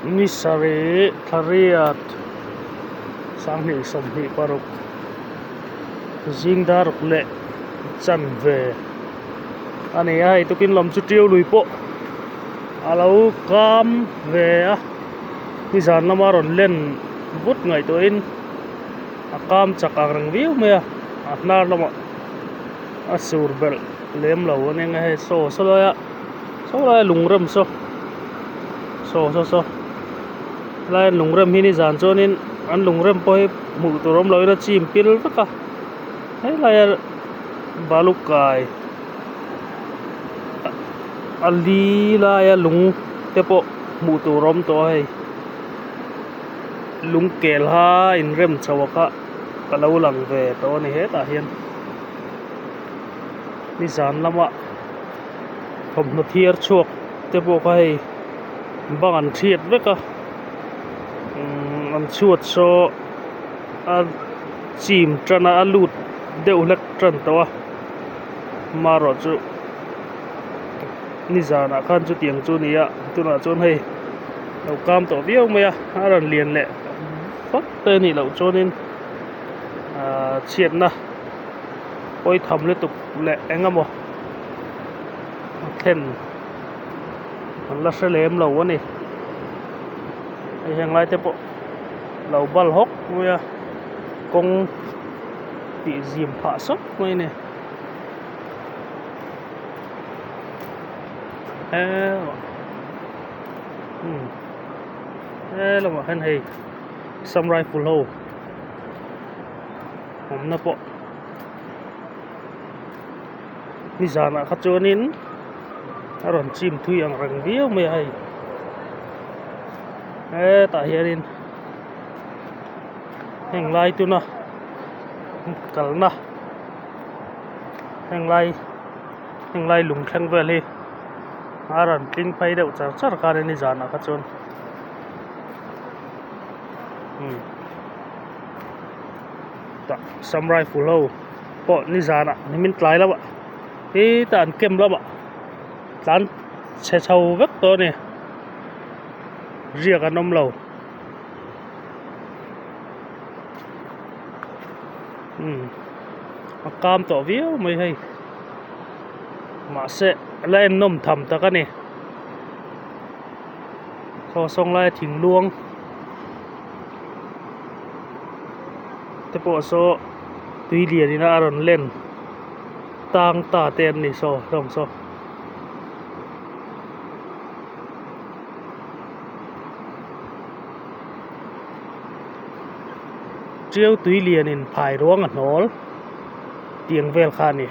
Ni sarih thla riat 2026 zing daruk leh chanve a ni a hei tukin lam chu tiu lui pawh a lo kam ve a nizan lama rawn len vut ngaihtuahin a kam chak ang reng viau mai a a hnar lamah a sur belh lem lo a nia hei saw saw laia saw laia lungrem saw saw saw saw helai lungrem hi nizan chuanin an lungrem pawh hi hmuh tur awm loin a chim pil vek a helaia balu kai a li laia lung te pawh hmuh tur a awm tawh a hei lung kel kha inrem chho a kha ka lo lang ve tawh a ni hetah hian nizan lama thawmhnaw thiar chhuak te pawh kha hei bang an thiat vek a umm an chhuat saw a chim tan a a lut deuh hlek tan tawh a marawh chu nizanah khan chutiang chu a ni a tunah chuan hei lo kam tawh viau mai a a rawn lian leh vak te a nih loh chuanin ahh chhiatna pawi tham lutuk leh eng emaw a thlen an la hre lem lo a ni hei heng lai te pawh lo bal hawk mai a kawng tih zim phah sawk mai a ni he lamah hian hei sam rifle ho awmna pawh nizanah kha chuanin a rawn chim thui ang reng viau mai a hei hetah hianin heng lai tuna kalna heng lai heng lai lung thleng vel hi a rawn tling phei deuh char char khan a nizanah kha chuan umm tah sam rifle ho pawh nizanah nimin tlai lamah hetah an camp lamah tlan chhe chho vek tawh a ni riak an awm lo umm a kam tawh viau mai hei mahse a la en nawm tham tak a ni saw sawng laia thing luang te pawh saw tui lian in a rawn len tang ta te an ni saw hlawm saw. Tiau tui lianin phai ruang a hnawl tiang vel kha a ni.